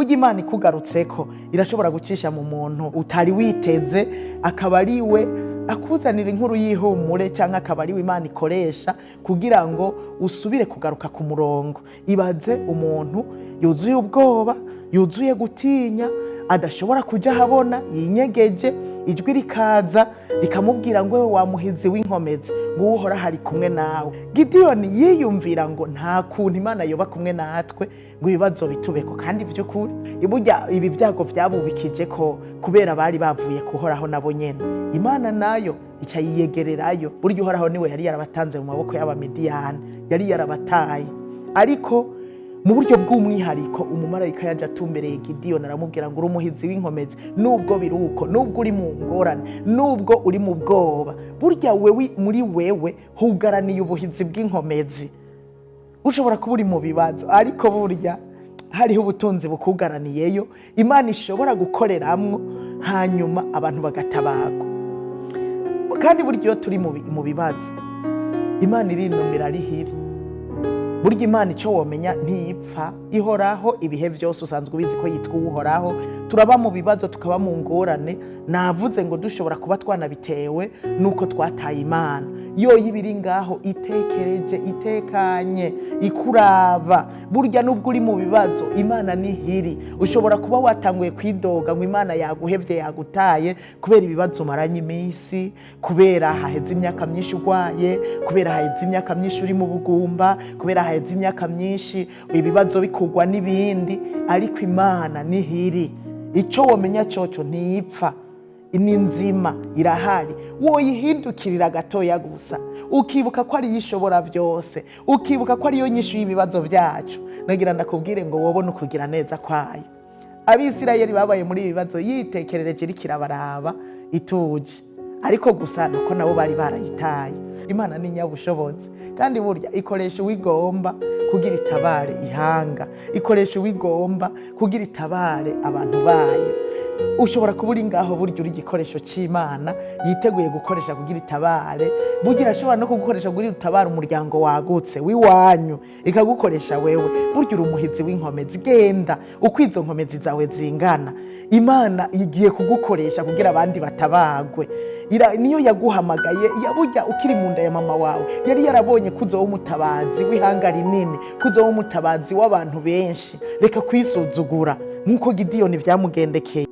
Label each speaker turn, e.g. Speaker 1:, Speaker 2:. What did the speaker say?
Speaker 1: Burya Imana ikugarutseko irashobora gucisha mu muntu utari witeze, akaba ari we akuzanira inkuru y'ihumure, cyangwa akaba ari we Imana ikoresha kugira ngo usubire kugaruka ku murongo. Ibaze umuntu yuzuye ubwoba, yuzuye gutinya, adashobora kujya ahabona, yinyegeje, ijwi rikaza rikamubwira ngo: "Wewe wa muhizi w'inkomezi," ngo: "Uhoraho ari kumwe nawe." Gidiyoni yiyumvira ngo nta kuntu Imana yoba kumwe natwe ngo ibibazo bitubeko. Kandi by'ukuri burya ibi byago byabubikije ko kubera bari bavuye kuhoraho nabo nyene, Imana nayo ica yiyegererayo. Burya Uhoraho niwe yari yarabatanze mu maboko y'Abamidiyani, yari yarabataye. Ariko mu buryo bw'umwihariko umumarayika yaje atumbereye Gidiyoni, aramubwira ngo: "Uri umuhizi w'inkomezi." Nubwo biri uko, nubwo uri mu ngorane, nubwo uri mu bwoba, burya wewe muri wewe hugaraniye ubuhizi bw'inkomezi. Ushobora kuba uri mu bibazo, ariko burya hariho ubutunzi bukugaraniyeyo Imana ishobora gukoreramwo, hanyuma abantu bagatabagwa. Kandi burya iyo turi mu bibazo, Imana irinumira rihiri. Burya Imana, icyo womenya, ntipfa, ihoraho ibihe byose. Usanzwe ubizi ko yitwa Uhoraho. Turaba mu bibazo, tukaba mu ngorane. Navuze ngo dushobora kuba twanabitewe nuko twataye Imana. Yo ibiri ngaho itekereje, itekanye, ikuraba. Burya nubwo uri mu bibazo, Imana nihiri. Ushobora kuba watanguye kwidoga ngo Imana yaguhevye, yagutaye, kubera ibibazo umaranye iminsi, kubera haheze imyaka myinshi urwaye, kubera haheze imyaka myinshi uri mu bugumba, kubera haheze imyaka myinshi ibibazo bikugwa n'ibindi. Ariko Imana nihiri. Icyo womenya coco, ntipfa, ni nzima, irahari. Woyihindukirira gatoya gusa, ukibuka ko ariyo ishobora byose, ukibuka ko ariyo nyishu y'ibibazo byacu. Nagira ndakubwire ngo wobone ukugira neza kwayo. Abisirayeli babaye muri ibi bibazo yitekerereje, iriko irabaraba ituje, ariko gusa nuko nabo bari barayitaye. Imana ni nyabushobozi, kandi burya ikoresha uwigomba kugira itabare ihanga, ikoresha uwigomba kugira itabare abantu bayo. Ushobora kuba uri ngaho, burya uri igikoresho cy'Imana yiteguye gukoresha kugira itabare. Burya irashobora no kugukoresha kugira itabare umuryango wagutse w'iwanyu, ikagukoresha wewe. Burya uri umuhizi w'inkomezi. Genda, uko izo nkomezi zawe zingana, Imana igiye kugukoresha kugira abandi batabagwe. Niyo yaguhamagaye. Burya ukiri mu nda ya mama wawe yari yarabonye ko uzoba umutabazi w'ihanga rinini, ko uzoba umutabazi w'abantu benshi. Reka kwisuzugura nk'uko Gidiyoni byamugendekeye.